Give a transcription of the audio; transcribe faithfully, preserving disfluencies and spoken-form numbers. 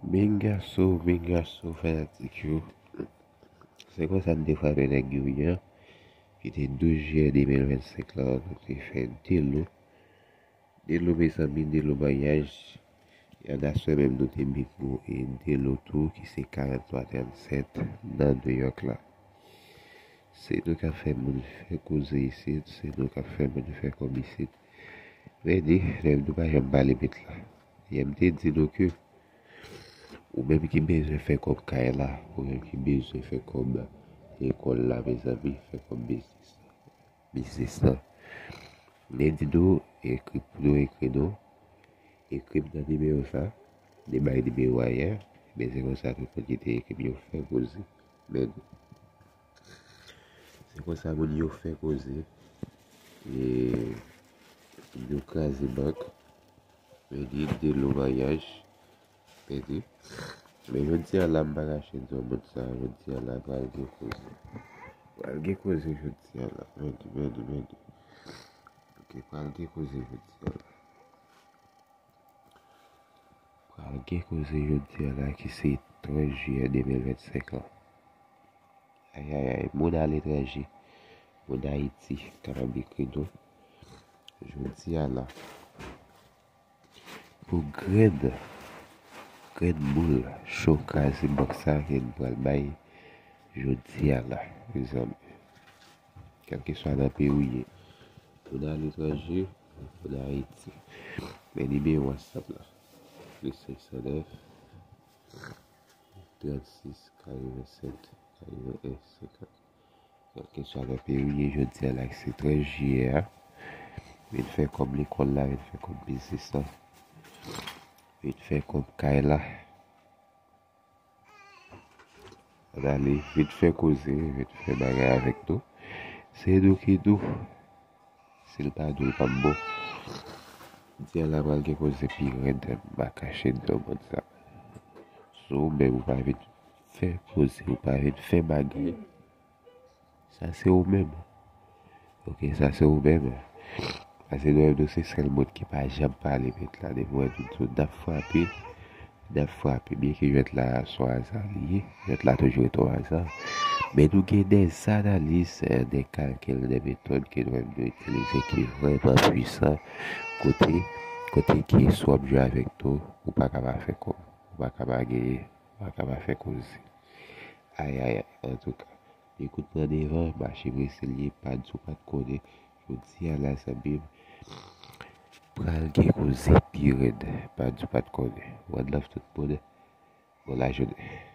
Bingaso, bingaso, fanatik yo. Se konsa n te frape nèg Guyè, ki te douz jiyè de mil vennsenk la, nou te fè de lo. De lo, mezanmi, de lo maryaj. Yè aswè menm nou te mikwo e de lo tou, ki se karant twa trant sèt nan Nouyòk la. Se nou k ap fè moun fè koze isit, se nou k ap fè moun fè kòb isit. Men di, lè nou pa janm pale met la. Yè m te di nou ke ou menm ki bezwen fè kòb kay la, ou menm ki bezwen fè kòb lekòl la, mezanmi, fè kòb biznis la. Biznis la. Men di nou, ekri pou nou ekri nou. Ekri m nan nimewo sa. Li bay nimewo a yè. Men se konsa tout moun ki te ekri m yo fè koze. Men di. Se konsa moun yo fè koze. E nou kraze bank. Men di de lo maryaj. Men di. Men jodi a la, m pa kache di w moun sa. Jodi a la, pral gen koze. Pral gen koze jodi a la. Men di, men di, men di. Ok, pral gen koze jodi a la. Pral gen koze jodi a la ki se trèz jiyè de mil vennsenk la. Ayayay, moun aletranje, moun Ayiti, kapab ekri nou. Jodi a la, pou grenn, grenn boul cho kraze bank sa ke n pral bay jodi a la, mezanmi. Kèlkeswa nan peyi w ye, moun aletranje, moun Ayiti. Men nimewo WhatsApp la, plis senk san nèf, trannsis, katrevennsèt, katrevennen, senkant. Kèlkeswa nan peyi w ye jodi a la, ki se trèz jiyè a, vin fè kòb lekòl la, vin fè kòb biznis la, vin fè kòb kay la. Ann ale, vin fè koze, vin fè bagay avèk nou. Se nou ki nou. Si l pa nou, l p ap bon. Jodi a la pral gen koze pi rèd, m pa kache di w moun sa. Si w menm ou pa vin fè koze, ou pa vin fè bagay, sa se ou menm. Ok, sa se ou menm. Pase nou menm nou se sèl moun ki pa janm pale met la. Depi w wè nou di w n ap frape, n ap frape. Byenke jwèt la se yon aza li ye, jwèt la toujou rete yon aza. Men nou gen de analiz, eh, de kalkil, de metòd ke nou menm nou itilize ki vrèman pwisan. Kote, kote ke si w ap jwe avèk nou, ou pa ka pa fè kòb, ou pa ka pa genyen, ou pa ka pa fè koze. Ayayay, antouka. Ekout pran devan, mache prese l ye, pa di w pa t konnen. Jodi a la, zanmi m, pral gen koze pi rèd, pa di w pa t konnen. One love tout moun. Bon lajounen.